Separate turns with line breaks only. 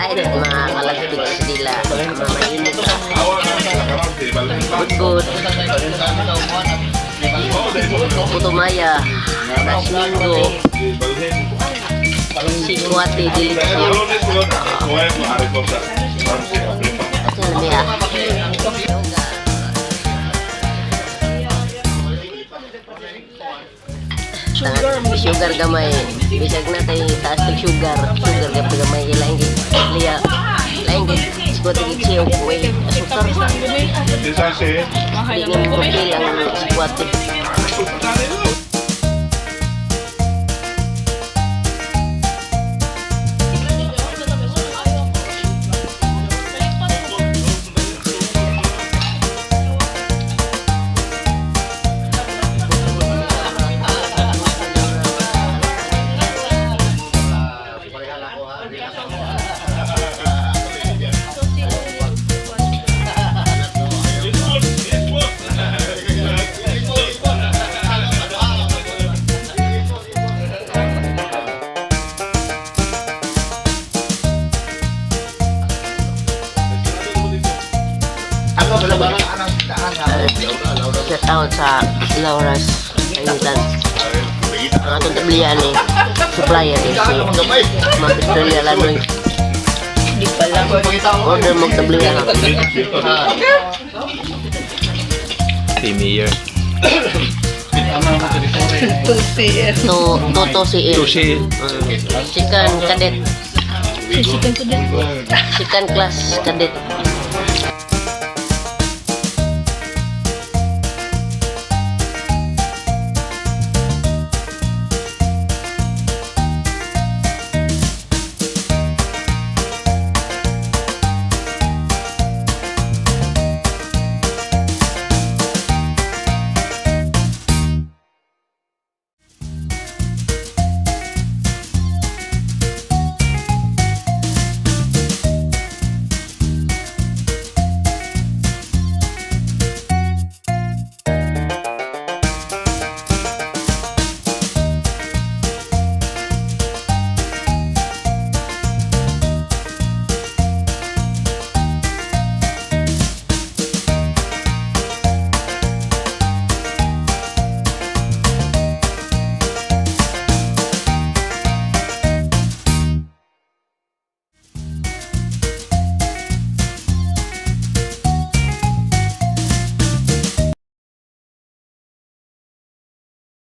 Alright, mga kalagpig sa dila. Mga mainit. Good, good. Putumaya. Rasmingo. Sikwate, delicioso. Asa na niya? Sugar, sugar gamay. Bisag na tayo taas ng sugar. Sugar gamay gamay. Lain gid liya. Lain gid sikwate gid siya way asukar. Di nga mo feel ang sikwate. Shout out sa Laura's Kainitan. Ang atong tabliyan eh, supplier eh, si Ma'am Estrella Lanoy. Order mo tabliyan.
Premier.
To, Toto si El.
Tusi.
Chicken cadet. Chicken class cadet.